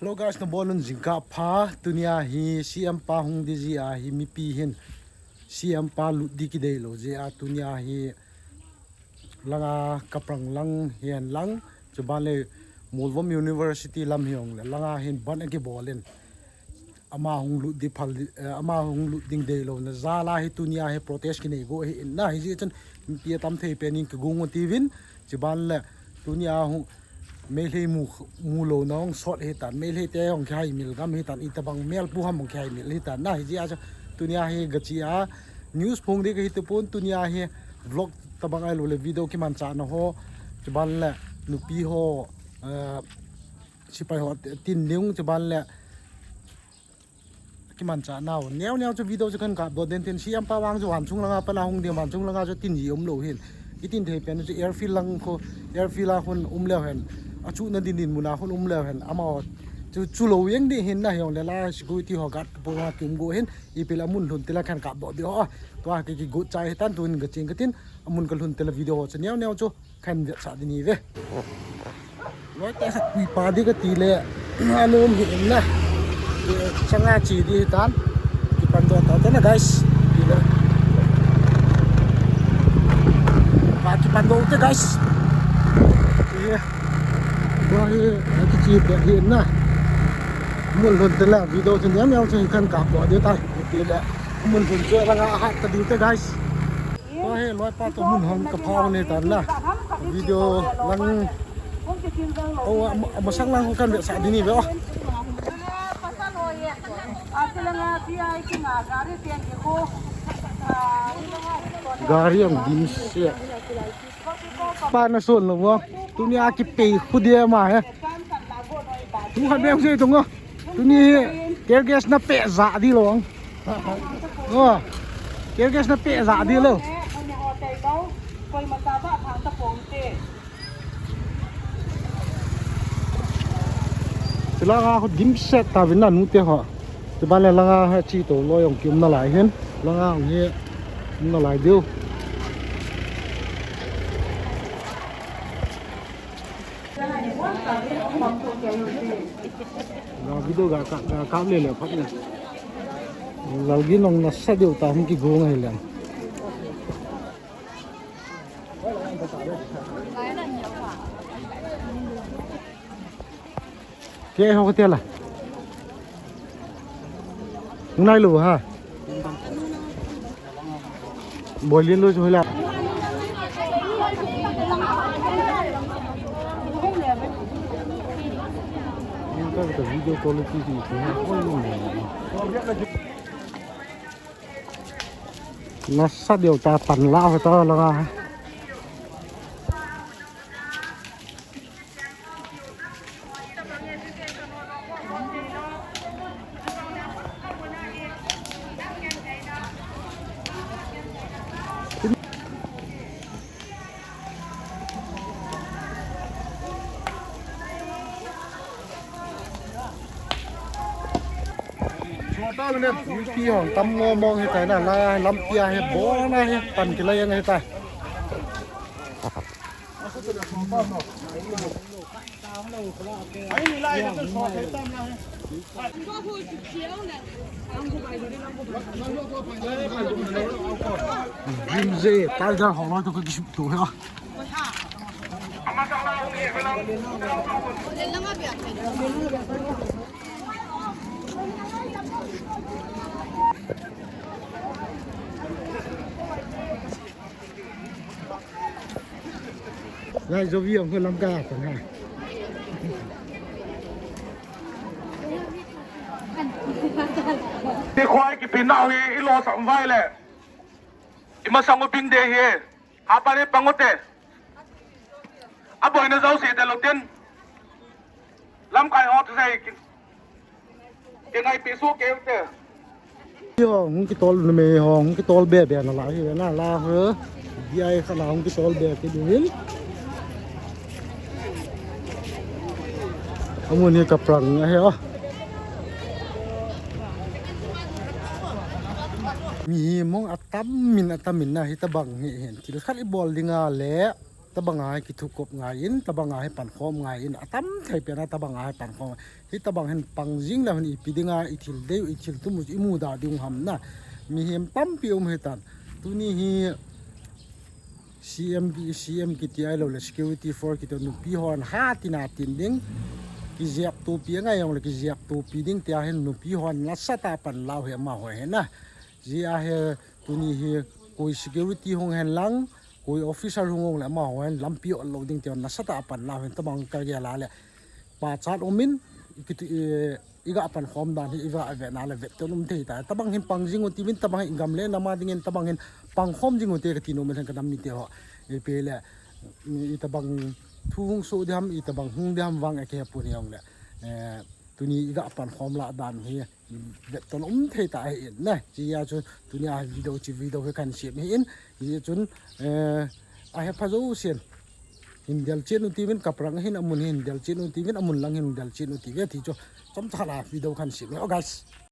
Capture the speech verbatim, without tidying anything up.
Hello guys, nabonun jingkah pha. Tunia hi C M pa hung di jeh a hi mipi hin C M pa lut di kidei lou jeh a tunia hi langa Kaprang lang hihen lang, chuban le Molvom University lam hijongle langa hin bandh akibol in ama hung lut di phal di, eh, ama hung lut ding dei louna jal a hi tunia hi protest kinei go hi in na, hijeh chun mipi atam thei pen in kigong u tiuvin, chuban le tunia hung Meitei mu, mu louna hung sot hitan, Meitei te hung kihaimil gam hitan, itobang melpu ham hung kihaimil hitan na, hijeh a chu tunia hi gachi a news phong di kahi tapon, tunia hi vlog tobang ahilou le video kimanchahna ho, chuban le nupi ho, eh, sepai ho tin ding, chuban le kimanchah nau neo neo chu video chu kan kap doh den tin, C M pa vang chu vanchung langa pat a hung ding, vanchung langa chu tin ji um lou hin. Itin thei pen chu airfield lang kho, airfield a khun um leu hen. Achuhna din din mun a khun um leu hen. Amaho chu, chu lou jeng ding hin na, hijongle la security ho guard po a kium go hin. Ipi le amun lhun tile kan kap doh ding ho. Tua ki, kigot chai hitan, tun kaching katin. Amun kalhun tile video ho chu neo neo chu kan vetsah ding hi ve. Loi te khat pui pa di kati le, anom hi in na. Changa chi di hitan. Kipan doh tau te na guys. Ti le. Pa kipan doh te guys. Ye. Loi hi kichi pe hi in na. Mun lhun te la video chu neo neo chu kan kap doh ding tai. Ti le. Mun lhun chu langa hat ta ding te guys. Tua hi loipa toh mun hung kapha u hitan la. Video lang. O, ama, amasang lang kan vetsah ding hi ve o. Gari ang dimset. Pa nason lou mo. Tunia kipei khu dia ma he. Tu khat beng sei tung o. Tuni tear gas na peh jah di lou. O. Tear gas na peh jah di lou. Chulanga khu dimset tauvin na nute ho. Chuban le langa hi chi to loi jong kium nalai hin. Langa jong hi um nalai diu. Ga video ga ka, ga kap le le phat le. Lalgin jong nasa deu ta hung kigong ahi le. Ke ho ke tela. Ngai lo ha. Boilin lo chu hila. Ka video quality ti ti ha. Nasa deu ta pan la ho ta langa. Pi hong tam ngo mong hitai na, la lampi a hi bon a hi pan kilai ang hitai. Jimje, Tiger hong loi to ka kisum to he. Lai, Jovi ang ko lam ka pa na. Ti khoi kipin nau hi i lo sam vai le. I masang u pin de hi. Hapa ni pang u te. A boina jouse te lo tin. Lamkai ho tu sai ki, ki ngai pi su keu te. Yo, hung kitol na me ho, hung kitol be be na lai hi na la ho. Di ai kha la hung kitol be ki du hin. Amun hi ka prang a he o. Mi hi mong atam min atam min na hi ta bang hi hin. Thil khat i bol ding a le. Tabanga hi kithukop ngai in, tabanga hi pankhom ngai in, atam thei pena tabanga hi pankhom. Hitabang hin pang jing leu hin ipi dinga, ithil dei u, ithil tum u, imu da ding ham na. Mihem tampi um hitan. Tuni hi C M, C M kiti ahilou le, security force kiti nupi hon ha tina tin ding. Kijep topi angai jong le kijep topi ding tia hin nupi hon nasatah a panla u hi amaho hi na. Jia hi tuni hi koi security hung hen lang, koi officer hung hung le amaho hin lampi ol lou ding tia nasatah a panla u hin tabang ka gel a le. Pachat um in, i kiti, i, iga pankhom dan hi iga ve na le vetton um thei ta. Tabang hin pang jing u tivin, tabang hin gam le nam a dingin tabang hin pangkhom jing u te kati nom in ka nam mite ho. Ipi le, itabang thu hung soh ding ham, itabang hung ding ham vang eke pun jong le. Eh, tuni iga pankhom la dan hi vetton um thei ta ahi in na. Jia chu tuni a video chi video hi kan sem hi in. Jia chun, eh, ahe pha jousen hin del chen u tivin, kaprang hin amun hin del chen u tivin, amun lang hin del chen u tivin ti chu chomcha la video kan sem hi. Oh, guys.